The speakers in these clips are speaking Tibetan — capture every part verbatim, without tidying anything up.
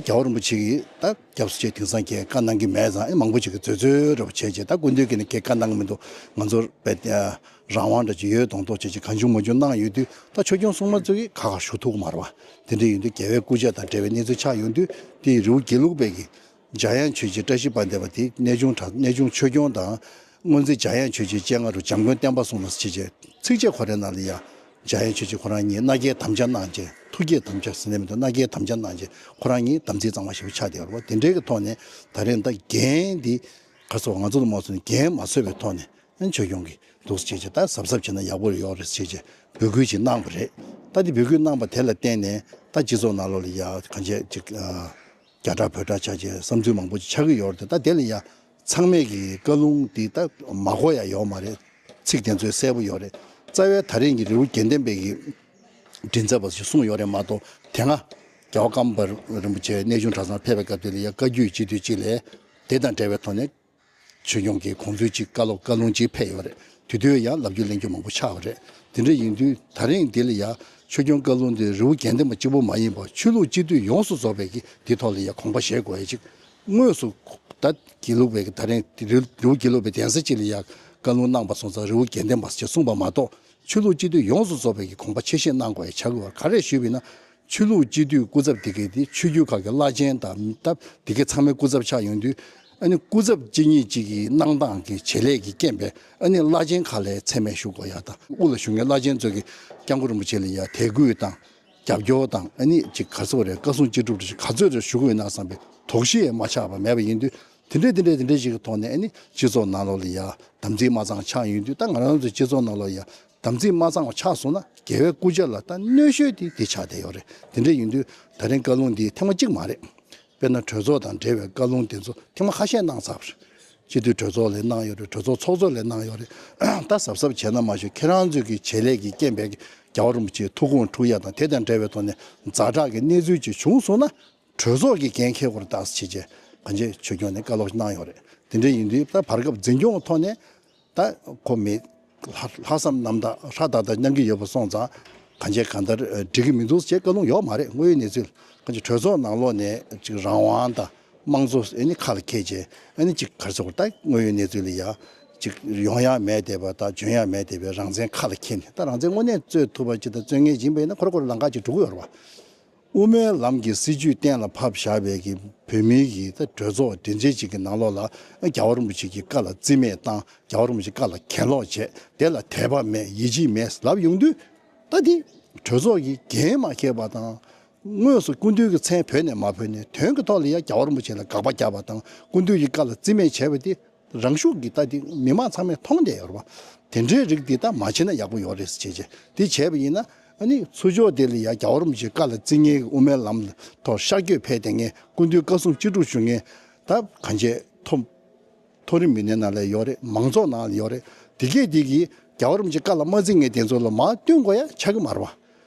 རྒྱལ་བ་རིན་པོ་ཆེ་གིས་ད་སྐྱབས་སུ་མཆི་དེང་སང་ཁྱེད་བཀའ་གནང་གི་མེད་ཙང་ཨེ་མང་པོ་ཅིག་གིས་འཛོལ་འཛོལ་འདྲ་པོ་བྱས་བྱས། ད་སྐུ་མདུན་གྱིས་ནི་ཁྱེད་བཀའ་གནང་གི་མི་འདུག་ང་ཚོར་དཔེ་རང་དབང་འདྲ་ཅིག་ཡོད་མདོག་མདོག་བྱས་བྱས་གང་བྱུང་མང་བྱུང་གནང་ཡོད་དུས། ད་ཆོས་སྐྱོང་སྲུང་མ་ཚོ་གིས་ཁ་ཁ་ཞུ་ཐུབ་ཀྱི་མ་རེད་བ། དེ་འདྲ་ཡིན་དུས་རྒྱལ་བའི་སྐུ་ཕྱྭ་དང་འབྲེལ་བའི་གནས་ཚུལ་ཆགས་ཡོང་དུས། དེ་རི་བོ་དགེ་ལུགས་པའི་གི་འཇམ་དབྱངས་ཆོས་རྗེ་བཀྲ་ཤིས་དཔལ་ལྡན་པ་དེ་གནས་ཆུང་གྲྭ་གནས་ཆུང་ཆོས་སྐྱོང་དང་། སྔོན་རྩིས་འཇམ་དབྱངས་ཆོས་རྗེ་སྤྱན་སྔ་རུ་འཇམ་མགོན་བསྟན་པ་སྲུང་ལ་ཟེར་བྱས་བྱས། ཚིགས་བཅད་ཁོ་རའི་ནང་ལ་ཡ། འཇམ་དབྱངས་ཆོས་རྗེ་ཁོ་རང་ཉིད་མནའ་སྐྱེལ་དམ་བཅའ་གནང་བྱས། ཐུགས་བསྐྱེད་དམ་བཅའ་ཟེར་ནས་མི་འདུག་མནའ་སྐྱེལ་དམ་བཅའ་གནང་བྱས་ཁོ་རང་ཉིད་དམ་ཚིག་གཙང་མ་ཞེ་པོ་ཆགས་བསྡད་ཡོད་རེད་བ། དེ་འདྲའི་གི་ཐོག་ནས་ད་རེས་ད་འགན་འདི་ག་ཚོད་ང་ཚོ་ལ་མ་སོང་ནས་འགན་མ་ཚོད་པའི་ཐོག་ནས། ཨན་ཆོས་སྐྱོང་གི་འདུག་ཟེར་བྱས་བྱས། ད་གཟབ་གཟབ་བྱས་ན་ཡག་པོ་ཡོད་རེད་ཟེར་བྱས་བྱས་འབོད་སྐུལ་ཅིག་གནང་བ་རེད། ད་དེ་འབོད་སྐུལ་གནང་བ་དེ་ལ་བརྟེན་ནས་ད་སྤྱི་ཚོགས་ནང་ལོགས་ལ་ཡ་གང་བྱས་ཅིག་ཨ། རྒྱ་གྲགས་བོད་གྲགས་ཆགས་བྱས་བསམ་ཚུལ་མང་པོ་ཅིག་ཆགས་ཀྱི་ཡོད་རེད། ད་དེ་ལ་ཡ་ཚང་མས་ཀྱི་བཀའ་ལུང་འདི་ད་མ་གོ་ཡ་ཡོད་མ་རེད། ཚིག་དེ་ཚོ་གསལ་པོ་ཡོད་རེད། རྩ་བའི་ད་རེས་ཀྱི་རི་བོ་དགེ་ལྡན་པའི་གི་མགྲིན་ཚབ་པ་ཞིག་གསུངས་ཡོད་རེད་མ་གཏོགས། དེ་སྔ་རྒྱལ་བ་ཀརྨ་པ་རིན་པོ་ཆེ་གནས་ཆུང་གྲྭ་ཚང་ཕེབས་པའི་སྐབས་དེ་ལ་ཡ་བཀའ་བརྒྱུད་སྤྱི་འཐུས་གཅིག་ལས། དེ་དང་འབྲེལ་བའི་ཐོག་ནས་ཆོས་སྐྱོང་གིས་གོང་ཚུལ་གཅིག་བཀའ་སློབ་བཀའ་ལུང་གཅིག་ཕེབས་ཡོད་རེད། དེ་དུས་ཡང་ལབ་རྒྱུ་གླེང་རྒྱུ་མང་པོ་ཆགས་པ་རེད། དེ་འདྲ་ཡིན་དུས་ད་རིང་འདི་ལ་ཡ་ཆོས་སྐྱོང་བཀའ་ལུང་འདི་རི་བོ་དགེ་ལྡན་པ་གཅིག་པུ་མ་ཡིན་པར་ཆོས་ལུགས་སྤྱི་འཐུས་ཡོངས་སུ་རྫོགས་པའི་གི་འདི་ཐོག་ལ་ཡ་དགོངས་པ་བཞེས་དགོས་ཡ་གཅིག་དངོས་སུ་ད་དགེ་ལུགས་པའི་གི་ད་རིང་འདི་རི་རི་བོ་དགེ་ལུགས་པའི་གདན་ས་གཅིག་ལ་ཡ་བཀའ་ལུང་གནང་པ་སོང་ཙང་རི་བོ་དགེ་ལྡན་པ་ཞེས་གསུངས་པ་མ་གཏོགས། ཆོས་ལུགས་སྤྱི་འཐུས་ཡོངས་སུ་རྫོགས་པའི་གི་དགོངས་པ་ཆེ་བཞེས་གནང་དགོས་ཡ་ཆགས་ཀྱི་ཡོད་རེད། ག་རེ་ཞུས་པ་ཡིན་ན། ཆོས་ལུགས་སྤྱི་འཐུས་སྐུ་ཚབ་དེ་གའི་དེ་ཆོས་བརྒྱུད་ཁག་གི་བླ་ཆེན་དང་སྟབས་དེ་གའི་ཚང་མའི་སྐུ་ཚབ་ཆགས་ཡོང་དུས། ཨ་ནི་སྐུ་ཚབ་གཅིག་གཉིས་གཅིག་གི་གནང་སྟངས་ཀྱི་བྱེད་ལས་ཀྱི་རྐྱེན་པས་ཨ་ནི་བླ་ཆེན་ཁག་ལ་མཚན་སྨད་ཞུ་དགོས་ཡ་དང་། དབུ་ལ་བཞུགས་མཁན་བླ་ཆེན་ཚོ་གི་སྐྱབས་མགོན་རིན་པོ་ཆེ་ལ་ཡ་དད་གུས་དང་རྒྱབ་སྐྱོར་དང་། ཨ་ནི་ཅིག་ག་ཚོད་རེད། བཀའ་གསུང་ཅི་སྒྲུབ་རེད། ག་ཚོད་རེད་ཞུ་དགོས་ན་བསམ་པའི་དོགས་གཞི་ཡང་མ་ཆགས་པ་མེད་པ་ཡིན་དུས། དེ་འདྲས་དེ་འདྲས་དེ་འདྲས་ཞིག་གི་ཐོག་ནས་ཨ་ནི་སྤྱི་ཚོགས་ནང་ལོགས་ལ་ཡ་དམ་ཚིག་མ་གཙང་ཆགས་ཡོང་དུས། ད་ང་རང་ཚོ་སྤྱི་ཚོགས་ནང་ལོགས་ཡ་དམ་ཚིག་མ་གཙང་བ་ཆགས་སོང་ན་རྒྱལ་བའི་སྐུ་ཕྱྭ་ལ་ད་གནོད་ཤོས་དེ་དེ་ཆགས་བསྡད་ཡོད་རེད། དེ་འདྲ་ཡིན་དུས་ད་རིང་བཀའ་ལུང་འདི་ཐེངས་མ་གཅིག་མ་རེད། དཔེར་ན་གྲོས་ཚོགས་དང་འབྲེལ་བའི་བཀའ་ལུང་དེ་ཚོ་ཐེངས་མ་ཁ་ཤས་གནང་ཚར་བ་རེད། སྤྱི་འཐུས་གྲོས་ཚོགས་ལ་གནང་ཡོད་རེད། གྲོས་ཚོགས་ཚོགས་གཙོ་ལ་གནང་ཡོད་རེད། ད་གཟབ་གཟབ་བྱས་ན་མ་གཞི་ཁྱེད་རང་ཚོའི་གི་བྱེད་ལས་ཀྱི་རྐྱེན་པས་རྒྱལ་བ་རིན་པོ་ཆེའི་ཐུགས་དགོངས་འཁྲུག་ཡ་དང་། དེ་དང་འབྲེལ་བའི་ཐོག་ནས་ཛ་དྲག་གི་གནས་ཚུལ་ཅིག་བྱུང་སོང་ན། གྲོས་ཚོགས་ཀྱི་འགན་འཁྱེར་དགོས་རེད་ད་ཟེར་བྱས་བྱས་གང་ཅི་ཆོས་སྐྱོང་ནས་བཀའ་སློབ་གནང་ཡོད་རེད། དེ་འདྲ་ཡིན་དུས་ད་བར་སྐབས་འཛིན་སྐྱོང་གི་ཐོག་ནས་ད་ཁོ་མི་ལྷག་ལྷག་བསམ་རྣམ་དག་ཧྲ་ཏག་ཏག་གནང་གི་ཡོད་པ་སོང་ཙང་གང་ཅི་གང་ལྟར་འགྲིག་གི་མི་འདུག་ཅེས་བཀའ་ལུང་ཡོད་མ་རེད། དངོས་ཡོད་གནས་ཚུལ་གང་ཅི་གྲོས་ཚོགས་ནང་ལོགས་ནས་ཅིག་རང་དབང་དང་དམངས་གཙོ་ཨ་ནི་ཁ་ལ་འཁྱེར་བྱས་ཨ་ནི་ཅིག་ག་རེ་ཟེར་དགོས་རེད། ད་དངོས་ཡོད་གནས་ཚུལ་ལ་ཡ་ཅིག་ཡོང་ཡ་མེད་བསྡད་པ་དང་འཇོན་ཡ་མེད་བསྡད་པའི་རང་བཙན་ཁ་ལ་འཁྱེར་ནས། ད་རང་བཙན་དངོས་གནས་རྩོད་ཐུབ་པ་ཅིག་དང་རྩོད་མཁན་ཅིག་ཡིན་པ་ཡིན་ན་ཁོ་རང་ཁོ་རང་ལམ་ཁ་ཅིག་འགྲོ་གི་ཡོད་རེད་བ། དབུ་མའི་ལམ་གྱི་སྲིད་བྱུས་གཏན་ལ་ཕབ་བཞག་པའི་གི་བོད་མིའི་གི་ད་གྲོས་ཚོགས་སྒྲིག་འཛུགས་ཅིག་གི་ནང་ལོགས་ལ་རྒྱལ་བ་རིན་པོ་ཆེ་གི་བཀའ་ལ་རྩིས་མེད་བཏང་། རྒྱལ་བ་རིན་པོ་ཆེ་བཀའ་ལ་གྱེན་ལོག་བྱས། དེ་ལ་དད་པ་མེད། ཡིད་ཆེས་མེད་ལབ་ཡོང་དུས། ད་དེ་གྲོས་ཚོགས་ཀྱི་འགན་མ་འཁྱེར་བ་དང་། དངོས་སུ་སྐུ་མདུན་གྱི་མཚན་བོས་ནས་མ་བོས་ནས་དོན་གྱི་ཐོག་ལ་ཡང་རྒྱལ་བ་རིན་པོ་ཆེ་ལ་དགག་པ་བརྒྱབ་པ་དང་། སྐུ་མདུན་གྱི་བཀའ་ལ་རྩིས་མེད་བྱས་པ་དེ། རང་ཤུགས་ཀྱིས་ད་དེ་མི་མང་ཚང་མས་མཐོང་བསྡད་ཡོད་རེད་བ། དེ་འདྲའི་རིགས་འདི་ད་མ་བྱས་ན་ཡག་པོ་ཡོད་རེད་ཟེར་བྱས་བྱས། དེ་བྱས་པ་ཡིན་ན་ཨ་ནི་ཚུར་ཕྱོགས་དེ་ལ་ཡ་རྒྱལ་བ་རིན་པོ་ཆེའི་བཀའ་ལ་བརྩི་མཁན་གྱི་དབུ་མའི་ལམ་ཐོག་ཤར་བསྐྱོད་ཕེབས་བསྡད་མཁན། སྐུ་མདུན་བཀའ་གསུང་ཅི་སྒྲུབ་ཞུ་མཁན། ད་གང་བྱས་མཐོ་མཐོ་རིམ་མི་སྣའི་ནང་ལ་ཡོད་རེད། མང་ཚོགས་ནང་ལ་ཡོད་རེད། དེ་གས་དེ་གིས་རྒྱལ་བ་རིན་པོ་ཆེའི་བཀའ་ལ་མ་བརྩི་མཁན་དེ་ཚོ་ལ་མར་བསྟུན་དགོས་ཡ་ཆགས་ཀྱི་མ་རེད་བ།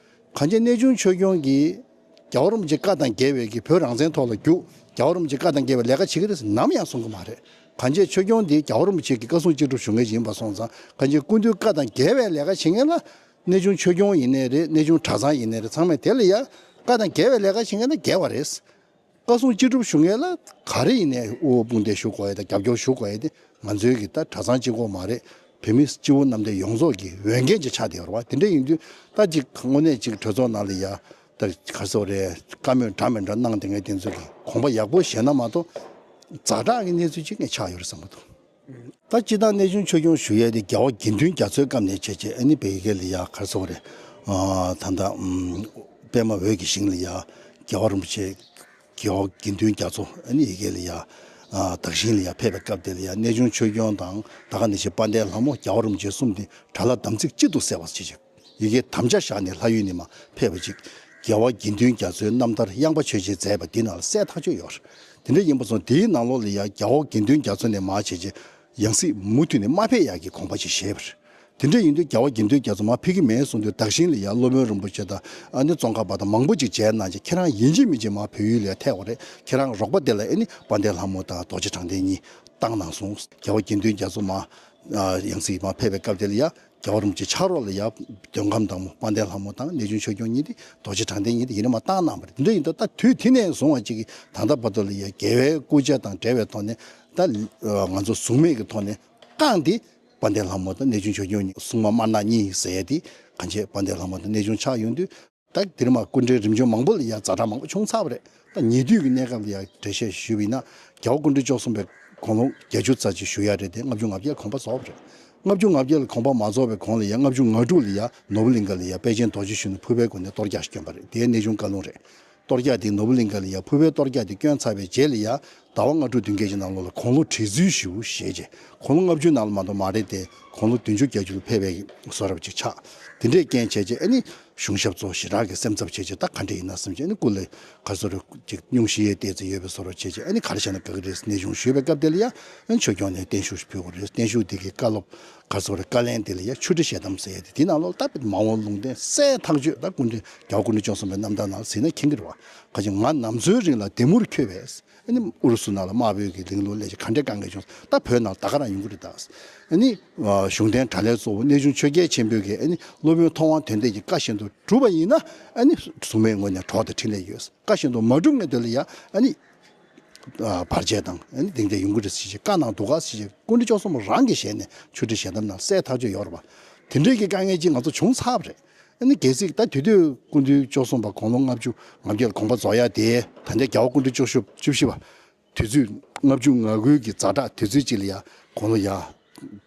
གང་ཅི་གནས་ཆུང་ཆོས་སྐྱོང་གིས་རྒྱལ་བ་རིན་པོ་ཆེའི་བཀའ་དང་འགལ་བའི་གི་བོད་རང་བཙན་ཐོག་ལ་རྒྱུགས། རྒྱལ་བ་རིན་པོ་ཆེའི་བཀའ་དང་འགལ་བའི་ལས་ཀ་བྱེད་ཀྱི་རེད་ཟེར་ནམ་ཡང་གསུང་གི་མ་རེད། གང་ཅི་ཆོས་སྐྱོང་འདི་རྒྱལ་བ་རིན་པོ་ཆེ་གི་བཀའ་གསུང་ཅི་སྒྲུབ་ཞུ་མཁན་ཞིག་ཡིན་པ་སོང་ཙང་། གང་ཅི་སྐུ་མདུན་བཀའ་དང་འགལ་བའི་ལས་ཀ་བྱེད་མཁན་ལ་གནས་ཆུང་ཆོས་སྐྱོང་ཡིན་ནའི་རེད། གནས་ཆུང་གྲྭ་ཚང་ཡིན་ནའི་རེད། ཚང་མས་དེ་ལ་ཡ་བཀའ་དང་འགལ་བའི་ལས་ཀ་བྱེད་མཁན་ལ་འགལ་བ་རེད། བཀའ་གསུང་ཅི་སྒྲུབ་ཞུ་མཁན་ལ་ག་རེ་ཡིན་ནའི་དབུ་བ་དཔུང་འདེགས་ཞུ་དགོས་ཡ་དང་རྒྱབ་སྐྱོར་ཞུ་དགོས་ཡ་དེ་ང་ཚོའི་གི་ད་གྲྭ་ཚང་གཅིག་པོ་མ་རེད། བོད་མི་སྤྱི་བོ་གནམ་བསྟན་ཡོངས་རྫོགས་ཀྱི་འོས་འགན་ཅིག་ཆགས་བསྡད་ཡོད་རེད་བ། དེ་འདྲ་ཡིན་དུས་ད་ཅིག་དངོས་གནས་ཅིག་གྲོས་ཚོགས་ནང་ལ་ཡ་ད་ག་རེ་ཟེར་དགོས་རེད། བཀའ་མོལ་འདྲ་མི་འདྲ་གནང་བསྡད་མཁན་དེ་ཚོ་གི་དགོངས་པ་ཡག་པོ་བཞེས་ན་མ་གཏོགས་ཛ་དྲག་གི་གནས་ཚུལ་ཅིག་ངས་ཆགས་ཡོད་རེད་བསམ་གྱི་འདུག་ད་སྤྱིར་བཏང་གནས་ཆུང་ཆོས་སྐྱོང་ཞུ་ཡས་དེ་རྒྱལ་བ་དགེ་འདུན་རྒྱ་མཚོའི་སྐབས་ནས་བྱས་བྱས་ཨ་ནི་བོད་ཡི་གེ་ལ་ཡ་ག་རེ་ཟེར་དགོས་རེད། ཨ་ད་ལྟ་ཨམ་པདྨ་འོད་ཀྱི་ཞིང་ལ་ཡ་རྒྱལ་བ་རིན་པོ་ཆེ་རྒྱལ་བ་དགེ་འདུན་རྒྱ་མཚོ་ཨ་ནི་ཡི་གེ་ལ་ཡ་ཨ་དག་ཞིང་ལ་ཡ་ཕེབས་པའི་སྐབས་དེ་ལ་ཡ་གནས་ཆུང་ཆོས་སྐྱོང་དང་ད་ག་ནང་བཞིན་དཔལ་ལྡན་ལྷ་མོ་རྒྱལ་བ་རིན་པོ་ཆེ་གསུམ་དེ་དགྲ་ལྷ་དམ་ཚིག་གཅིག་ཏུ་བསྲེས་པ་བྱས་བྱས། ཡི་གེ་དམ་བཅའ་བཞག་ནས་ལྷ་ཡུལ་ནས་མར་ཕེབས་པ་ཅིག་རྒྱལ་བ་དགེ་འདུན་རྒྱ་མཚོའི་རྣམ་ཐར་ཡངས་པ་ཆོས་རྗེས་མཛད་པ་འདི་ནང་ལ་གསལ་ཐག་ཆོད་ཡོད་རེད། དེ་འདྲ་ཡིན་པ་སོང་དེའི་ནང་ལོགས་ལ་ཡ་རྒྱལ་བ་དགེ་འདུན་རྒྱ་མཚོ་ནས་མར་བྱས་རྗེས་ཡང་སྲིད་མུ་མཐུད་ནས་མ་ཕེབས་ཡག་གི་དགོངས་པ་ཅིག་བཞེས་པ་རེད། དེ་འདྲ་ཡིན་དུས་རྒྱལ་བ་དགེ་འདུན་རྒྱ་མཚོ་མར་ཕེབས་ཀྱི་མེད་གསུངས་དུས་དག་ཞིང་ལ་ཡ་སློབ་དཔོན་རིན་པོ་ཆེ་དང་ཨ་ནི་ཙོང་ཁ་པ་དང་མང་པོ་ཅིག་མཇལ་གནང་རྗེས་ཁྱེད་རང་ཡིན་གཅིག་མིན་གཅིག་མར་བོད་ཡུལ་ལ་ཡ་ཐད་དགོས་རེད། ཁྱེད་རང་རོགས་པ་དེ་ལ་ཨ་ནི་དཔལ་ལྡན་ལྷ་མོ་དང་རྡོ་རྗེ་དྲང་བདེན་གཉིས་བཏང་གནང་སོང་། རྒྱལ་བ་དགེ་འདུན་རྒྱ་མཚོ་མར་ཡང་སྲིད་མར་ཕེབས་པའི་སྐབས་དེ་ལ་ཡ། རྒྱལ་བ་རིན་པོ་ཆེ་ཕྱག་རོགས་ལ་ཡ་མདོ་ཁམས་དང་པོ་དཔལ་ལྡན་ལྷ་མོ་དང་གནས་ཆུང་ཆོས་སྐྱོང་གཉིས་དེ་རྡོ་རྗེ་དྲང་བདེན་གཉིས་དེ་ཡིན་ན་མ་བཏང་གནང་བ་རེད། དེ་འདྲ་ཡིན་དུས་ད་དུས་དེ་ནས་བཟུང་བ་གཅིག་གིས་ད་ལྟ་བར་དུ་ལ་ཡ་རྒྱལ་བའི་སྐུ་ཕྱྭ་དང་འབྲེལ་བའི་ཐོག་ནས་ད་ང་ཚོ་གཟུགས་མེད་ཀྱི་ཐོག་ནས་བཀང་སྟེ་དཔལ་ལྡན་ལྷ་མོ་དང་གནས་ཆུང་ཆོས་སྐྱོང་གཉིས་སྲུང་མ་དམར་ནག་གཉིས་ཟེར་ཡ་དེ་གང་བྱས་དཔལ་ལྡན་ལྷ་མོ་དང་གནས་ཆུང་ཆགས་ཡོང་དུས། ད་དེར་མ་སྐུ་ཕྲེང་རིམ་བྱོན་མང་པོ་ལ་ཡ་ཛ་དྲག་མང་པོ་བྱུང་ཚར་བ་རེད། ད་ཉེ་དུས་ཀྱི་གནས་སྐབས་ལ་ཡ་འགྲེལ་བཤད་ཞུས་པ་ཡིན་ན་རྒྱལ་བ་སྐུ་ཕྲེང་བཅུ་གསུམ་པའི་དགུང་ལོ་བརྒྱད་ཅུ་རྩ་གཅིག་བཞུགས་ཡ་རེད་དེ་ལྔ་བཅུ་ང་བརྒྱད་ལ་དགོངས་པ་རྫོགས་པ་རེད། ལྔ་བཅུ་ང་བརྒྱད་ལ་དགོངས་པ་མ་རྫོགས་པའི་གོང་ལ་ཡ་ལྔ་བཅུ་ང་དྲུག་ལ་ཡ་ནོར་བུ་གླིང་ག་ལ་ཡ་དཔལ་ཆེན་རྡོ་རྗེ་ཞུ་ནས་ཕུར་པའི་སྒོ་ནས་གཏོར་རྒྱག་བསྐྱོན་པ་རེད། དེའི་གནས་ཆུང་བཀའ་ལུང་རེད། གཏོར་རྒྱག་དེ་ནོར་བུ་གླིང་ག་ལ་ཡ་ཕུར་པའི་གཏོར་རྒྱག་དེ་བསྐྱོན་ཚར་བའི་རྗེས་ལ་ཡ་ཟླ་བ་ལྔ་དྲུག་བདུན་བརྒྱད་ཀྱི་ནང་ལོགས་ལ་དགུང་ལོ་བགྲེས་ཚུལ་ཞུ་ཞེས་བྱས་དགུང་ལོ་ལྔ་བཅུ་ནང་ལ་མ་གཏོགས་མ་རེད་དེ་དགུང་ལོ་བདུན་ཅུ་བརྒྱད་ཅུ་ལ་ཕེབས་པའི་བཟོ་འདྲ་ཅིག་ཆགས། དེ་འདྲའི་རྐྱེན་བྱས་རྗེས་ཨ་ནི་གཞུང་ཞབས་ཚོ་ཞེ་དྲག་གི་སེམས་འཚབ་བྱས་རྗེས་ད་ག་འདྲ་ཡིན་ན་བསམ་བྱས་ཨ་ནི་སྐུ་ལ་ག་ཚོད་རེ་ཅིག་སྙུང་གཞི་ཡས་བལྟས་ཚེ་ཡོད་པའི་བཟོ་འདྲ་བྱས་རྗེས་ཨ་ནི་ག་རེ་བྱས་ན་དགའ་གི་རེད་གནས་ཆུང་ཞུས་པའི་སྐབས་དེ་ལ་ཡ་ཨ་ནི་ཆོས་སྐྱོང་ནས་བརྟན་བཞུགས་ཕུལ་དགོས་རེད། བརྟན་བཞུགས་དེ་གི་བཀའ་སློབ་ག་ཚོད་རེ་བཀའ་ལན་དེ་ལ་ཡ་ཆུ་ཁྲི་ཞལ་གདམས་ཟེར་ཡ་དེ་དེ་ནང་ལོགས་ལ་ད་དཔེ་མ་འོངས་ལུང་བསྟན་གསལ་ཐག་ཆོད་ད་སྐུ་ཕྲེང་རྒྱལ་བ་སྐུ་ཕྲེང་བཅུ་གསུམ་པའི་རྣམ་ཐར་ནང་ལ་གཟིགས་ན་མཁྱེན་གྱི་རེད་བ། ཁ་ཅིག་ང་ནམ་འཚོའི་རིང་ལ་བདེ་མུར་འཁྱོལ་བས། ཨ་ནི་ཨུ་རུ་སུ་ནང་ལ་དམར་པོའི་གི་གླིང་ལུགས་ལས་ཀྱི་ག་འདྲའི་དཀའ་ངལ་བྱུང་ད་བོད་ནང་ད་ག་རང་ཡོང་གི་རེད་ད། ཨ་ནི་གཞུང་བསྟེན་དགྲ་ལྷའི་གཙོ་བོ་གནས་ཆུང་ཆོས་རྒྱལ་ཆེན་པོའི་གི་ཨ་ནི་སློབ་དཔོན་ཐོབ་དབང་དོན་ལྡན་གྱི་བཀའ་བཞིན་དུ་བསྒྲུབས་པ་ཡིན་ན་ཨ་ནི་གཟུགས་མེད་ངོས་ནས་གྲོགས་དང་འཕྲིན་ལས་ཡོད། བཀའ་བཞིན་དུ་མ་བསྒྲུབས་ངེས་དོན་ལ་ཡ་ཨ་ནི་བར་ཆད་དང་ཨ་ནི་སྡིག་སྒྲིབ་ཡོང་གི་རེད་ཟེར་ཞིག་བཀའ་གནང་འདུག་ག་ཟེར་ཞིག་སྐུ་ཕྲེང་བཅུ་གསུམ་རང་གི་ཞལ་ནས་ཆུ་ཁྲི་ཞལ་གདམས་ནང་གསལ་ཐག་ཆོད་ཡོད་རེད་པ། དེ་འདྲའི་གི་དཀའ་ངལ་ཅིག་ང་ཚོ་བྱུང་ཚར་བ་རེད། ཨ་ནི་གལ་སྲིད་ད་དེ་དུས་སྐུ་མདུན་བཅུ་གསུམ་པ་དགུང་ལོ་ལྔ་བཅུ་ང་བརྒྱད་ལ་དགོངས་པ་རྫོགས་ཡ་དེ་ད་ལྟའི་རྒྱལ་བ་སྐུ་ཕྲེང་བཅུ་བཞི་བཅུ་བཞི་པ་དུས་ཚོད་ལྔ་བཅུ་ང་དགུའི་གི་ཛ་དྲག་དུས་ཚོད་ཅིག་ལ་ཡ་དགུང་ལོ་ཡ་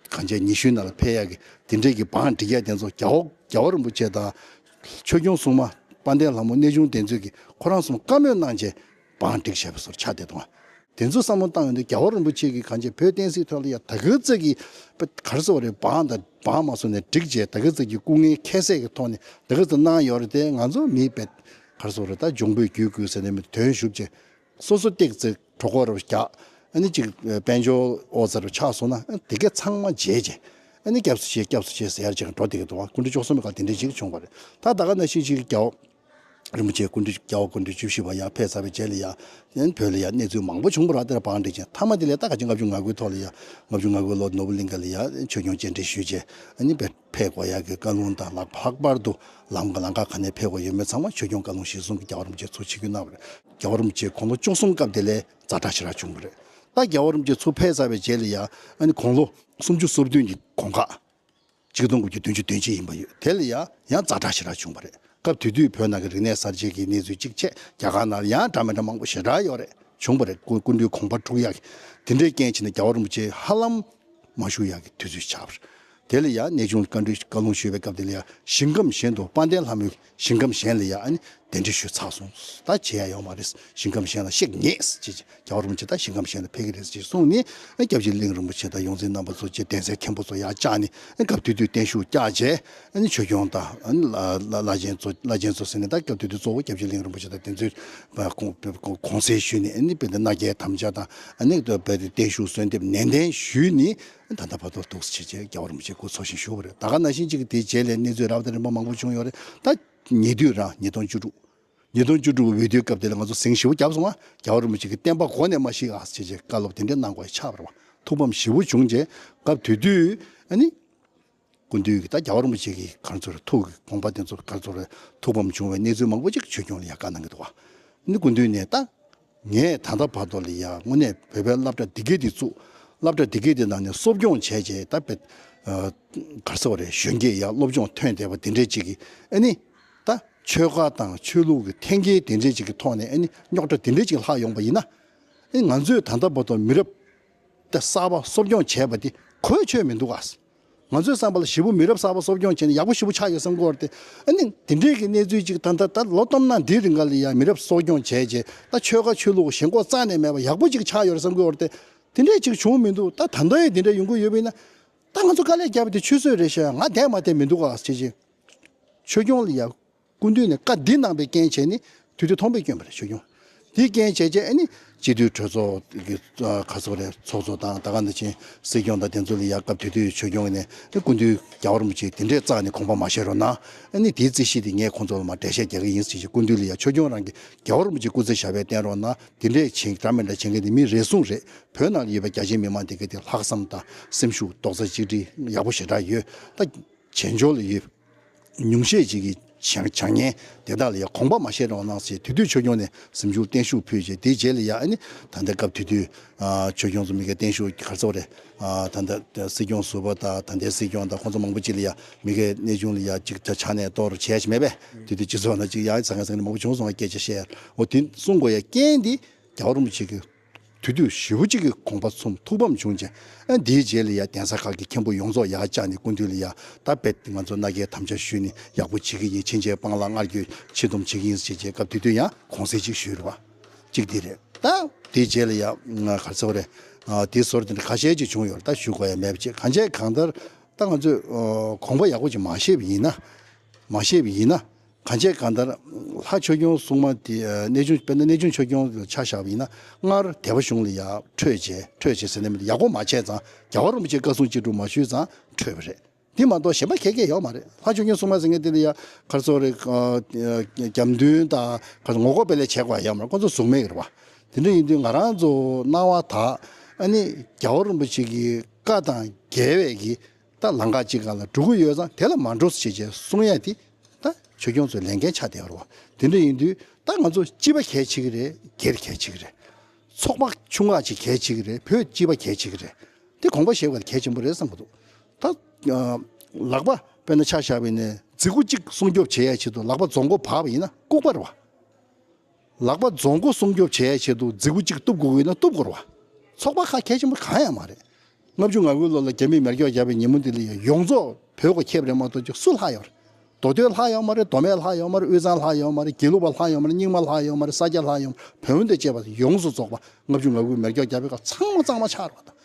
གང་བྱས་ཉི་ཤུའི་ནང་ལ་ཕེབས་ཡ་གི་དེ་འདྲའི་གི་བང་སྒྲིག་ཡ་དེ་ཚོ་རྒྱལ་བ་རྒྱལ་བ་རིན་པོ་ཆེ་དང་ཆོས་སྐྱོང་སྲུང་མ་དཔལ་ལྡན་ལྷ་མོ་གནས་ཆུང་དེ་ཚོས་གི་ཁོ་རང་གསུམ་བཀའ་མོལ་གནང་བྱས། བང་སྒྲིག་བྱས་པ་སོར་ཆགས་བསྡད་འདུག་དེ་ཚོ་བསམ་བློ་བཏང་ཡོང་དུས་རྒྱལ་བ་རིན་པོ་ཆེ་གིས་གང་བྱས་བོད་བསྟན་སྲིད་ཐོག་ལ་ཡ་ད་ག་ཙིག་གི་ག་རེ་ཟེར་བ་རེད། བང་དང་བང་མ་སོང་ནས་སྒྲིག་བྱས་ད་ག་ཙིག་གི་སྐུ་ངལ་ཁྱད་བསད་ཀྱི་ཐོག་ནས་ད་ག་ཙིག་གནང་ཡོད་རེད་དེ་ང་ཚོ་མིའི་བེད་ག་རེ་ཟེར་བ་རེད། ད་འབྱུང་པོའི་རྒྱུད་བསྐུལ་ཟེར་ནས་མི་དོན་ཞུབ་བྱས་སོ་སོ་ཏིག་ཙིག་གྲོད་ཁོག་རུ་རྒྱག་ཨ་ནི་ཅིག་དཔལ་འབྱོར་ཨོ་ཙ་རུ་ཆགས་སོང་ན་ཨ་དེ་གས་ཚང་མ་བརྗེད་བྱས་ཨ་ནི་སྐྱབས་སུ་མཆི་སྐྱབས་སུ་མཆི་ཟེར་ཡར་ཅིག་འགྲོ་བསྡད་ཀྱི་འདུག་སྐུ་ཕྲེང་བཅུ་གསུམ་པའི་སྐབས་དེ་འདྲ་ཅིག་བྱུང་བ་རེད། ད་ད་ག་ནང་བཞིན་ཅིག་རྒྱལ་བ། རིན་པོ་ཆེ་སྐུ་མདུན་རྒྱལ་བ་སྐུ་མདུན་བཅུ་བཞི་པ་ཡར་ཕེབས་ཚར་བའི་རྗེས་ལ་ཡ། ཨ་ནི་བོད་ལ་ཡ་གནས་ཚུལ་མང་པོ་བྱུང་བ་ར་དེ་ལ་བང་སྒྲིག་ཅིང་མཐའ་མ་དེ་ལ་ད་ག་ཅིག་ལྔ་བཅུ་ང་དགུའི་ཐོག་ལ་ཡ། ལྔ་བཅུ་ང་དགུའི་ལོ་ནོར་བུ་གླིང་ག་ལ་ཡ་ཆོས་སྐྱོང་བཅར་འདྲི་ཞུས་རྗེས་ཨ་ནི་བོད་ཕེབས་དགོས་ཡ་གི་བཀའ་ལུང་དང་ལྷག་ལྷག་པར་དུ་ལམ་ལམ་ཁ་ག་ནས་ཕེབས་དགོས་ཡོད་མེད་ཚང་མ་ཆོས་སྐྱོང་བཀའ་ལུང་གཞིར་བཟུང་གི་རྒྱལ་བ་རིན་པོ་ཆེ་ཚུར་ཆིབས་བསྒྱུར་གནང་བ་རེད། རྒྱལ་བ་རིན་པོ་ཆེ་དགུང་ལོ་བཅུ་གསུམ་སྐབས་དེ་ལ་ཛ་དྲག་ཞེ་དྲག་བྱུང་བ་རེད། ད་རྒྱལ་བ་རིན་པོ་ཆེ་ཚུར་ཕེབས་ཚར་བའི་རྗེས་ལ་ཡ་ཨ་ནི་དགུང་ལོ་སུམ་ཅུ་སོ་བདུན་གྱི་གོང་ཁ། ཆིག་སྟོང་དགུ་བརྒྱ་བདུན་ཅུ་དོན་གཅིག་ཡིན་པ་ཡོད། དེ་ལ་ཡང་ཡང་ཛ་དྲག་ཞེ་དྲག་བྱུང་བ་རེད། སྐབས་དེ་དུས་བོད་ནང་གི་རིག་གནས་གསར་བརྗེ་གི་གནས་ཚུལ་གཅིག་བྱས་རྒྱ་གར་ནང་ལ་ཡང་འདྲ་མི་འདྲ་མང་པོ་ཞེ་དྲག་ཡོད་རེད། བྱུང་བ་རེད། སྐུ་སྐུ་མདུན་དགོངས་པ་འཁྲུག་ཡག་གི་དེ་འདྲའི་རྐྱེན་བྱས་ནས་རྒྱལ་བ་རིན་པོ་ཆེ་ཧ་ལམ་མ་བཞུགས་ཡག་གི་དུས་ཚོད་ཆགས་པ་རེད། དེ་ལ་ཡང་གནས་ཆུང་བཀའ་འདྲི་བཀའ་ལུང་ཞུས་པའི་སྐབས་དེ་ལ་ཡང་ཞིང་ཁམས་གཞན་དུ་དཔལ་ལྡན་ལྷ་མོའི་ཞིང་ཁམས་གཞན་ལ་ཡང་ཨ་ནི་གདན་འདྲེན་ཞུས་ཚར་སོང་། ད་བྱེད་ཡ་ཡོད་མ་རེད། ཞིང་ཁམས་གཞན་ལ་གཤེགས་ཉེས་ཅེས་རྒྱལ་བ་རིན་པོ་ཆེ་ད་ཞིང་ཁམས་གཞན་ལ་ཕེབས་ཀྱི་རེད་ཅེས་གསུངས་ནས་སྐྱབས་རྗེ་གླིང་རིན་པོ་ཆེ་དང་ཡོངས་འཛིན་རྣམ་པ་ཚོ་བཅས་གདན་སའི་མཁན་པོ་ཚོ་ཡར་བཅར་ནས་སྐབས་དེ་དུས་བརྟན་བཞུགས་བསྐྱངས་རྗེས་ཆོས་སྐྱོང་དང་བླ་ཆེན་ཚོ་བླ་ཆེན་ཚོ་ཟེར་ནས་ད་སྐབས་དེ་དུས་གཙོ་བོ་སྐྱབས་རྗེ་གླིང་རིན་པོ་ཆེ་དང་དེ་ཚོས་གུང་གསེང་ཞུས་ནས་དཔེ་འདི་མནའ་སྐྱེལ་དམ་བཅའ་དང་བརྟན་བཞུགས་གསོལ་འདེབས་ནན་ཏན་ཞུས་ནས་ད་ལྟ་བར་དུ་འདུག་ཟེར་བྱས་རྒྱལ་བ་རིན་པོ་ཆེ་སྐུ་འཚོ་ཞིང་བཞུགས་པ་རེད། ད་ག་ནང་བཞིན་གཅིག་གི་དེའི་རྗེས་ལ་གནས་ཚུལ་རབ་དང་རིམ་པ་མང་པོ་བྱུང་ཡོད་རེད། ད་ཉེ་དུས་རང་ཉིས་སྟོང་བཅུ་དྲུག་ཉིས་སྟོང་བཅུ་དྲུག་འོས་བསྡུའི་སྐབས་དེ་ལ་ང་ཚོ་ཟིང་ཞེ་པོ་བརྒྱབ་སོང་ང་། རྒྱལ་བ་རིན་པོ་ཆེ་གིས་བསྟན་པ་མགོ་ནས་མ་བཤིག་ཨ་ཟེར་བྱས་བཀའ་སློབ་དེ་འདྲ་གནང་དགོས་ཆགས་པ་རེད་བ། ཐུགས་ཕམ་ཞེ་པོ་བྱུང་རྗེས་སྐབས་དེ་དུས་ཨ་ནི། སྐུ་མདུན་གྱིས་ད་རྒྱལ་བ་རིན་པོ་ཆེ་གི་ག་རེ་ཟེར་ཐུགས་ཀྱི་དགོངས་པ་དེ་ཚོ་ག་རེ་ཟེར་ཐུགས་ཕམ་བྱུང་བའི་གནས་ཚུལ་མང་པོ་ཅིག་ཆོས་སྐྱོང་ལ་ཡ་བཀའ་གནང་གི་འདུག་བ། ཨ་ནི་སྐུ་མདུན་ནས་ད། ངས་ད་ལྟ་བར་དུ་ལ་ཡ་དངོས་གནས་བོད་པའི་སློབ་གྲྭ་འདི་གའི་འདི་བཙུགས། སློབ་གྲྭ་འདི་གའི་འདི་ནང་ནས་གསོ་སྐྱོང་བྱས་རྗེས་ད་བོད་ག་རེ་ཟེར་བ་རེད། གཞོན་སྐྱེས་ཡ་སློབ་སྦྱོང་ཐོན་བསྡད་པ་འདི་འདྲས་ཅིག་གིས་ཨ་ནི་ད་ཆོལ་ཁ་དང་ཆོས་ལུགས་ཀྱི་འཐེན་འཁྱེར་འདི་འདྲས་ཅིག་གི་ཐོག་ནས་ཨ་ནི་རྙོག་དྲ་འདི་འདྲས་ཅིག་ལྷག་ཡོང་པ་ཡིན་ན་ཨ་ནི་ང་ཚོས་ད་ལྟ་བར་དུ་མི་རབས་ད་གསར་པ་གསོ་སྐྱོང་བྱས་པ་འདི་གོ་ཆོད་མི་འདུག་ག་ང་ཚོའི་བསམ་པ་ལ་ཞེ་པོ་མི་རབས་གསར་པ་གསོ་སྐྱོང་བྱས་ནས་ཡག་པོ་ཞེ་པོ་ཆགས་ཡོད་བསམ་གྱི་ཡོད་རེད་དེ། ཨ་ནི་དེ་འདྲའི་གི་གནས་ཚུལ་ཅིག་ད་ལྟ་ད་ལོ་སྟོང་ནང་འདིའི་རིང་ག་ལ་ཡ་མི་རབས་གསོ་སྐྱོང་བྱས་རྗེས་ད་ཆོལ་ཁ་ཆོས་ལུགས་ཞེན་ཁོག་རྩ་ནས་མེད་པ་ཡག་པོ་ཅིག་ཆགས་ཡོད་རེད་བསམ་གྱི་ཡོད་རེད་དེ། དེ་འདྲའི་ཅིག་བྱུང་མི་འདུག་ད་ད་ལྟ་ཡང་དེ་འདྲ་ཡོང་གི་ཡོད་པ་ཡིན་ན། ད་ང་ཚོ་དཀའ་ལས་བརྒྱབ་པ་དེ་ཆུད་ཟོས་རེད་ཤག་ང་བསྡད་མ་བསྡད་མི་འདུག་ག་ཟེར་བྱས། ཆོས་སྐྱོང་ལ་ཡ། སྐུ་མདུན་ནས་བཀའ་འདི་གནང་བའི་རྐྱེན་བྱས་ནས་དུས་དུས་ཐོང་པས་བསྐྱོན་པ་རེད་ཆོས་སྐྱོང་། དེའི་རྐྱེན་བྱས་རྗེས་ཨ་ནི་སྤྱི་འཐུས་གྲོས་ཚོགས་ཀྱི་ཁ་སོ་རེད་ཚོགས་གཙོ་དང་ད་ག་ནང་བཞིན་སྲིད་སྐྱོང་དང་དེ་ཚོ་ལ་ཡ་སྐབས་དེ་དུས་ཆོས་སྐྱོང་ནས་ཨ་སྐུ་མདུན་རྒྱལ་བ་རིན་པོ་ཆེ་དེ་འདྲའི་རྩ་ནས་དགོངས་པ་མ་བཞེས་རོགས་གནང་། ཨ་ནི་དེའི་རྩིས་གཞི་དེ་ངས་ཁོང་ཚོ་ལ་མར་འགྲེལ་བཤད་རྒྱག་གི་ཡིན་ཟེར་བྱས་སྐུ་མདུན་ལ་ཡ་ཆོས་སྐྱོང་རང་གི་རྒྱལ་བ་རིན་པོ་ཆེ་སྐུ་ཚེ་ཞབས་པད་བརྟན་རོགས་གནང་དེ་འདྲས་བྱེད་འདྲ་མི་འདྲ་བྱེད་མཁན་དེ་མི་རེ་ཟུང་རེད། བོད་ནང་ལ་ཡོད་པའི་རྒྱ་ཆེའི་མི་མང་དེ་ག་དེ་ལྷག་བསམ་དང་སེམས་ཤུགས་རྡོག་རྩ་གཅིག་སྒྲིལ་ཡག་པོ་ཞེ་དྲག་ཡོད་ད། བྱེས་འབྱོར་ལ་ཡོད། ཉུང་ཤས་ཅིག་གིས་བྱ་བྱ་ངན་དེ་དག་ལ་ཡང་དགོངས་པ་མ་བཞེས་རོགས་གནང་ཞེས་དེ་དུས་ཆོས་སྐྱོང་ནས་གཟིམ་ཆུང་བརྟན་བཞུགས་ཕུལ་རྗེས། དེའི་རྗེས་ལ་ཡང་ཨ་ནི་ད་ལྟ་སྐབས་དེ་དུས་ཨ་ཆོས་སྐྱོང་ཚོ་མི་སྒེར་བརྟན་བཞུགས་ག་རེ་ཟེར་དགོས་རེད། ཨ་ད་ལྟ་སྲིད་སྐྱོང་ཟུར་པ་དང་ད་ལྟའི་སྲིད་སྐྱོང་དང་ཁོང་ཚོ་མང་པོ་ཅིག་ལ་ཡང་མི་སྒེར་གནས་ཆུང་ལ་ཡང་ཅིག་ཆ་ཆ་ནས་གཏོར་བྱས་ཤིག་མེད་པས། དེ་དུས་སྤྱི་ཚོགས་ནང་ཅིག་ཡང་ཟང་ངེ་ཟིང་ངེ་མང་པོ་བྱུང་སོང་བ། སྐད་ཆ་བཤད་ཡ་འོ་དེ་གསུང་དགོས་ཡ་རྐྱེན་དེ་རྒྱལ་བ་རིན་པོ་ཆེ་གི་དུས་དུས་ཞེ་པོ་ཅིག་གི་དགོངས་པ་ཚུམས་ཐུགས་ཕམ་བྱུང་རྗེས། ཨ་འདིའི་རྗེས་ལ་ཡ་གདན་ས་ཁག་གི་མཁན་པོ་ཡོངས་རྫོགས་ཡར་བཅར་ནས་སྐུ་མདུན་ལ་ཡ་ད་རྦད་ང་ཚོ་མནའ་སྐྱེལ་དམ་བཅའ་ཞུས་ནས་ཡག་པོ་བྱེད་ཀྱི་ཡིན། ཕྱིན་ཆད་སྤང་བླང་སྔར་རྒྱུད་ཕྱིར་སྡོམ་བྱེད་ཀྱི་ཡིན་ཟེར་བྱས་སྐབས་དེ་དུས་ཡང་དགོངས་གསལ་ཅིག་ཞུས་རེད་བ། གཅིག་འདི་རེད། ད་དེའི་རྗེས་ལ་ཡ་ག་རེ་ཟེར་དགོས་རེད། ཨ་དེའི་ཟུར་དེ་འདྲ་ཁ་ཤས་ཅིག་བྱུང་ཡོད་རེད། ད་ཞུ་དགོས་ཡ་མེད་པ་ཅིག་གང་བྱས་གང་ལྟར་ད་ང་ཚོས་ཨ་དགོངས་པ་ཡག་པོ་ཅིག་མ་བཞེས་པ་ཡིན་ན། མ་བཞེས་པ་ཡིན་ན། གང་བྱས་གང་ལྟར་ལྷ་ཆོས་སྐྱོང་སྲུང་མ་དེ་ཨ་གནས་ཆུང་དཔེར་ན་གནས་ཆུང་ཆོས་སྐྱོང་ལ་ཆ་བཞག་པ་ཡིན་ན། སྔར་སྡེ་པ་གཞུང་ལ་ཡ་འཕྲོད་བྱས་འཕྲོད་བྱས་ཟེར་ནས་མི་ཡག་པོ་མ་བྱས་ཙང་རྒྱལ་བ་རིན་པོ་ཆེ་བཀའ་གསུང་ཅི་སྒྲུབ་མ་ཞུས་ཙང་འཕྲོད་པ་རེད། དེ་མ་གཏོགས་གཞན་པ་གང་ཡང་ཡོད་མ་རེད། ལྷ་ཆོས་སྐྱོང་སྲུང་མ་ཟེར་མཁན་དེ་ལ་ཡ་ག་རེ་ཟེར་དགོས་རེད། ཨ་རྒྱབ་མདུན་དང་ག་རེ་ངོ་རྒོལ་དཔེ་ལས་བྱེད་དགོས་ཡ་ཡོད་མ་རེད། ཁོང་ཚོ་གཟུགས་མེད་རེད་བ། དེ་འདྲ་ཡིན་དུས་ང་རང་ཚོ་སྣང་བ་དག་ཨ་ནི་རྒྱལ་བ་རིན་པོ་ཆེ་གི་བཀའ་དང་འགལ་བའི་གི་ད་ལམ་ཁ་གཅིག་སྒང་ལ་འགྲོ་གི་ཡོད་ཙང་དེ་ལ་མ་འགྲོ་ཟེར་བྱས་གསུང་ཡ་དེ་ད་ཆོས་སྐྱོང་ཚོའི་ལས་འགན་ཆགས་བསྡད་ཡོད་རེད་བ། དེ་འདྲ་ཡིན་དུས་ད་ང་ཚོ་སྤྱི་པ་གལ་ཆེ་གི་རེད། སྒེར་གལ་ཆེ་གི་རེད། ཚོགས་པ་ཆུང་ཁག་ཅིག་གལ་ཆེ་གི་རེད། བོད་སྤྱི་པ་གལ་ཆེ་གི་རེད། དེ་དགོངས་པ་བཞེས་དགོས་གལ་ཆེན་པོ་རེད་བསམ་གི་འདུག་ད་ཨ་ལག་པ་དཔེར་ན་ཆ་བཞག་པ་ཡིན་ན་མཛུ་གུ་གཅིག་སྲུང་སྐྱོབ་བྱེད་ཡ་ཆེད་དུ་ལག་པ་རྫོང་མགོ་བབས་པ་ཡིན་ན་ལྐུགས་པ་རེད་བ། ལག་པ་རྫོང་མགོ་སྲུང་སྐྱོབ་བྱེད་ཡ་ཆེད་དུ་མཛུ་གུ་གཅིག་གཏུབ་དགོས་ཀྱི་ཡོད་ན་གཏུབ་དགོས་རེད་བ། ཚོགས་པ་ཁག་གལ་ཆེན་པོ་གང་ཡང་མ་རེད། ལྔ་བཅུ་ང་དགུའི་ལོ་ལ་རྒྱ་མིས་མེ་སྒྱོགས་བརྒྱབ་པའི་ཉིན་མོ་འདི་ལ་ཡང་ཡོངས་རྫོགས་བོད་གོ་ཁེབས་རེད་མ་གཏོགས་ཅིག་སུ་ལྷག་ཡོད་རེད། མདོ་སྟོད་ལྷག་ཡོད་མ་རེད། མདོ་སྨད་ལྷག་ཡོད་མ་རེད། དབུས་གཙང་ལྷག་ཡོད་མ་རེད། དགེ་ལུགས་པ་ལྷག་ཡོད་མ་རེད། རྙིང་མ་ལྷག་ཡོད་མ་རེད། ས་སྐྱ་ལྷག་ཡོད་མ་རེད། བོན་དང་བཅས་པ་ཡོངས་སུ་རྫོགས་པ་ལྔ་བཅུ་ང་དགུའི་མེ་སྒྱོགས་བརྒྱབ་པའི་སྐབས་ཚང་མ་གཙང་མ་ཆགས་རེད་བ།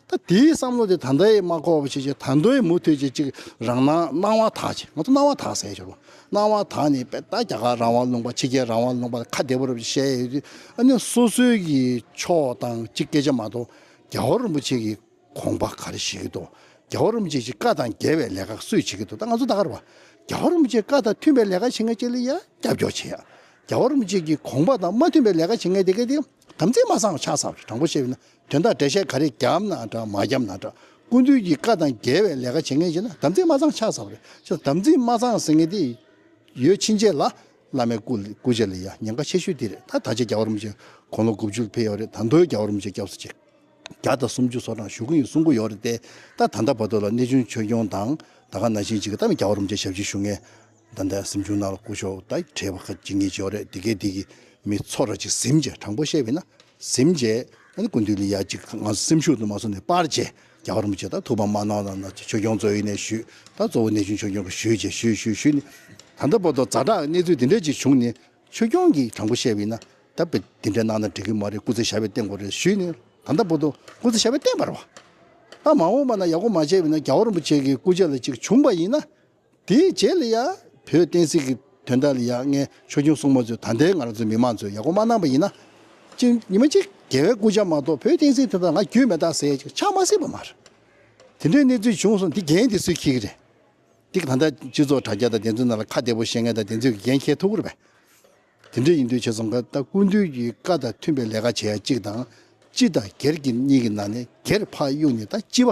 ད་དེའི་བསམ་བློ་དེ་ད་ལྟའི་མ་འཁོར་བ་ཞིག་ཅིག་ད་དུང་མུ་མཐུད་ཅིག་ཅིག་རང་སྣང་སྣང་བ་དག་ཅིག་ང་ཚོ་སྣང་བ་དག་ཟེར་ཞོར་བ། སྣང་བ་དག་ནས་དཔེ་ད་རྒྱ་གར་རང་དབང་ལུང་པ་ཕྱི་རྒྱལ་རང་དབང་ལུང་པ་ཁ་བདེ་པོ་རབ་ཅིག་བཤད་ཡོད་དུས་ཨ་ནི་སོ་སོའི་གི་ཕྱོགས་དང་ཅིག་སྐད་ཆ་མ་གཏོགས་རྒྱལ་བ་རིན་པོ་ཆེ་གི་དགོངས་པ་ག་རེ་བཞེས་ཀྱི་འདུག་རྒྱལ་བ་རིན་པོ་ཆེ་གི་བཀའ་དང་འགལ་བའི་ལས་ཀ་སུས་བྱེད་ཀྱི་འདུག་ད་ང་ཚོ་ད་ག་རེད་བ། རྒྱལ་བ་རིན་པོ་ཆེའི་བཀའ་དང་མཐུན་པའི་ལས་ཀ་བྱེད་མཁན་ཅིག་ལ་ཡ་རྒྱབ་སྐྱོར་བྱེད་ཡ། རྒྱལ་བ་རིན་པོ་ཆེ་གི་དགོངས་པ་དང་མ་མཐུན་པའི་ལས་ཀ་བྱེད་མཁན་དེ་ག་དེ་དམ་ཚིག་མ་གཙང་བ་ཆགས་ཚར་བ་རེད། དྲང་པོ་བཤད་པ་ཡིན་ན་དོན་དག་འགྲེལ་བཤད་ག་རེ་བརྒྱབ་ན་འདྲ་མ་བརྒྱབ་ན་འདྲ་སྐུ་མདུན་གྱི་བཀའ་དང་འགལ་བའི་ལས་ཀ་བྱེད་མཁན་ཅིག་ན་དམ་ཚིག་མ་གཙང་ཆགས་ཚར་བ་རེད། ཅི་དམ་ཚིག་མ་གཙང་ཟེར་མཁན་དེ་ཡོད་ཕྱིན་ཆད་ལ་བླ་མའི་སྐུ་སྐུ་ཕྱྭ་ལ་ཡ་ཉེན་ཁ་ཆེ་ཤོས་དེ་རེད། ད་ད་ཆ་རྒྱལ་བ་རིན་པོ་ཆེ་དགུང་ལོ་དགུ་བཅུ་ལ་ཕེབས་ཡོད་རེད། ད་དུང་རྒྱལ་བ་རིན་པོ་ཆེ་སྐྱབས་སུ་མཆི། བརྒྱ་དང་སུམ་ཅུ་སོ་གྲངས་བཞུགས་ཀྱི་ཡོད་གསུང་གི་ཡོད་རེད་དེ། ད་ད་ལྟ་བར་དུ་ལ་གནས་ཆུང་ཆོས་སྐྱོང་དང་ད་ག་ནང་བཞིན་ཅིག་ད་རྒྱལ་བ་རིན་པོ་ཆེ་ཞབས་ཕྱི་ཞུ་མཁན་ད་ལྟ་གཟིམ་ཆུང་ནང་ལ་སྐུ་ཞབས་ད་བགྲེས་པ་ཁ་ཅིག་གཉིས་ཅིག་ཡོད་རེད། དེ་གས་དེ་གི་མི་ཚོ་ར་ཅིག་གཟིམ་བྱས། དྲང་པོ་བཤད་པ་ཡིན་ན་གཟིམ་བྱས་ཨ་ནི་སྐུ་མདུན་ལ་ཡ་ཅིག་ང་ཚོ་སེམས་ཤུགས་དུ་མ་སོང་ནས་སྤར་བྱས་རྒྱལ་བ་རིན་པོ་ཆེ་ད་ཐུགས་ཕམ་མ་གནང་དང་ན་ཆོས་སྐྱོང་གཙོ་བོ་ནས་ཞུས། ད་གཙོ་བོ་གནས་ཆུང་ཆོས་སྐྱོང་གིས་ཞུས་བྱས་ཞུས་ཞུས་ཞུས་ནས་ད་ལྟ་བར་དུ་ཛ་དྲག་གནས་ཚུལ་དེ་འདྲས་ཅིག་བྱུང་ནས། ཆོས་སྐྱོང་གིས་དྲང་པོ་བཤད་པ་ཡིན་ན་ད་དཔེ་དེ་འདྲ་གནང་ན་འགྲིག་གི་མ་རེད། སྐུ་ཚེ་ཞབས་པད་བརྟན་དགོས་རེད་ཞུས་ནས་ད་ལྟ་བར་དུ་སྐུ་ཚེ་ཞབས་པད་བརྟན་པ་རེད་བ། ད་མ་འོངས་པ་ན་ཡག་པོ་མ་བྱས་པ་ཡིན་ན་རྒྱལ་བ་རིན་པོ་ཆེ་གི་སྐུ་ཕྱྭ་ལ་ཅིག་བྱུང་པ་ཡིན་ན་དེའི་རྗེས་ལ་ཡ་བོད་བསྟན་སྲིད་ཀྱི་དོན་དག་ལ་ཡ་ངས་ཆོས་སྐྱོང་སྲུང་མ་ཚོས་ད་ལྟའི་ང་རང་ཚོའི་མི་མང་ཚོས་ཡག་པོ་མ་གནང་པ་ཡིན་ན་ཅིག་ཉི་མ་གཅིག་རྒྱལ་བའི་སྐུ་ཕྱྭ་མ་གཏོགས་བོད་བསྟན་སྲིད་དོན་དག་ང་རྒྱུས་མེད་ད་ཟེར་ཡ་ཅིག་ཆགས་མ་སྲིད་པ་མ་རེད། དེ་འདྲའི་གནས་ཚུལ་བྱུང་སོང་། འདི་འགན་དེ་སུས་འཁྱེར་གི་རེད། འདི་ད་ལྟ་སྤྱི་ཚོགས་དྲ་རྒྱ་དང་དེ་ཚོའི་ནང་ལ་ཁ་བདེ་པོ་བཤད་མཁན་དང་དེ་ཚོས་འགན་འཁྱེར་ཐུབ་ཀྱི་རེད་པས། དེ་འདྲ་ཡིན་དུས་བྱས་ཙང་ཀ་ད་སྐུ་མདུན་གྱི་བཀའ་དང་མཐུན་པའི་ལས་ཀ་བྱེད་ཡ་གཅིག་དང་། སྤྱི་དང་སྒེར་གྱི་གཉིས་ཀྱི་ནང་ནས་སྒེར་ཕར་གཡུགས་ནས་ད་སྤྱི་པ་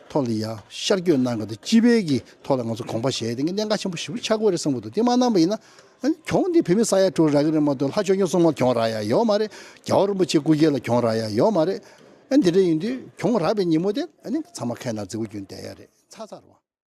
ཐོག་ལ་ཡ་ཤར་བསྐྱོད་གནང་གི་འདུག་སྤྱི་པའི་གི་ཐོག་ལ་ང་ཚོ་དགོངས་པ་བཞེས་དེ་གི་གནད་འགག་ཆེན་པོ་ཞེ་པོ་ཆགས་ཀྱི་ཡོད་རེད་བསམ་གི་འདུག་དེ་མ་གནང་པ་ཡིན་ན་ཨ་ནི་གྱོང་འདི་བོད་མི་ས་ཡ་དྲུག་རག་གི་རེད་མ་གཏོགས་ལྷ་ཆོས་སྐྱོང་སྲུང་མར་གྱོང་རག་ཡ་ཡོད་མ་རེད། རྒྱལ་བ་རིན་པོ་ཆེ་སྐུ་སྐྱེ་ལ་གྱོང་རག་ཡ་ཡོད་མ་རེད། ཨ་ནི་དེ་འདྲ་ཡིན་དུས་གྱོང་རག་པའི་ཉིན་མོ་དེ་ཨ་ནི་ཚང་མ་ཁའི་ནང་མཛུབ་གུ་གྱོན་བསྡད་ཡ་རེད། ཚར་ཚར་བ།